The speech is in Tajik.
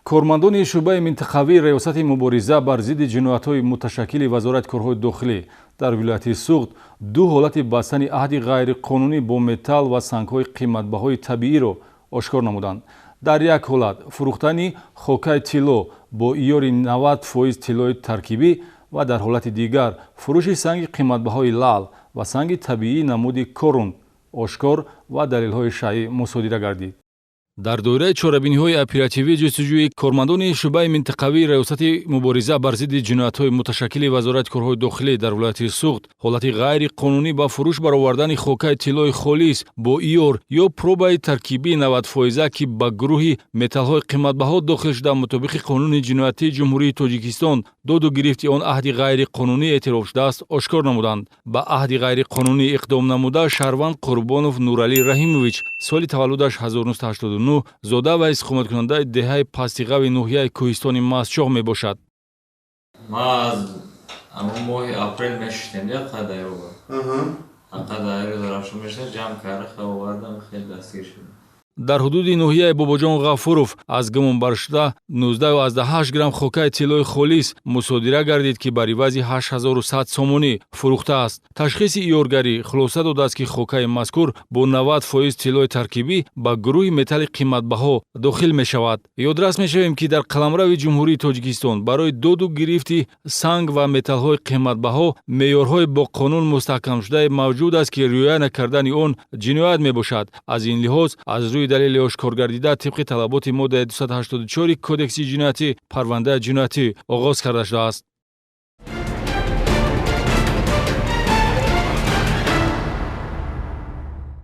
Кормандони шӯъбаи минтақавии Раёсати мубориза бар зидди ҷиноятҳои муташаккили Вазорати корҳои дохилӣ дар вилояти Суғд ду ҳолати бастани аҳди ғайриқонунӣ бо металл ва сангҳои қиматбаҳои табииро ошкор намуданд. Дар як ҳолат фурӯхтани хокаи тилло бо иёри 90% тиллои таркибӣ ва дар ҳолати дигар фурӯши санги қиматбаҳои лаъл ва санги табиии намуди корунд ошкор ва далелҳои шайъӣ мусодира гардид. Дар доираи чорабиниҳои оперативии ҷустуҷӯӣ кормандони шӯъбаи минтақавии Раёсати мубориза бар зидди ҷиноятҳои муташаккили Вазорати корҳои дохилӣ дар вилояти Суғд ҳолати ғайриқонунӣ ба фурӯш баровардани хокаи тиллои холис бо иёр ё пробаи таркибии 90-фоиза, ки ба гурӯҳи металлҳои қиматбаҳо дохил шуда, мутобиқи Қонуни ҷиноятии Ҷумҳурии Тоҷикистон доду гирифти он аҳди ғайриқонунӣ эътироф шудааст, ошкор намуданд. Ба аҳди ғайриқонунӣ иқдом намуда шаҳрванд Қурбонов Нуралӣ Раҳимович, соли таваллудаш 1989, зода ва истиқоматкунандаи деҳаи Пастиғави ноҳияи Кӯҳистони Мастчоҳ мебошад. Ма аз ҳамон моҳи апрел мешиштем, қадаёба қадаёро Зарафшон мешиштем, ҷамъ карда овардам, хеле дастгир шудем. Дар ҳудуди ноҳияи Бобоҷон Ғафуров аз гумонбаршуда 19,8 грамм хокаи тиллои холис мусодира гардид, ки бар ивази 8100 сомонӣ фурӯхтааст. Ташхиси иёргарӣ хулоса додааст, ки хокаи мазкур бо 90% тиллои таркибӣ ба гурӯҳи металли қиматбаҳо дохил мешавад. Ёдрас мешавем, ки дар қаламрави Ҷумҳурии Тоҷикистон барои доду гирифти санг ва металлҳои қиматбаҳо меъёрҳои бо қонун мустаҳкамшудае мавҷуд аст, ки риоя накардани он ҷиноят мебошад. Аз ин лиҳоз, аз рӯи далели ошкоргардида, тибқи талаботи моддаи 284 Кодекси ҷиноятӣ парвандаи ҷиноятӣ оғоз карда шудааст.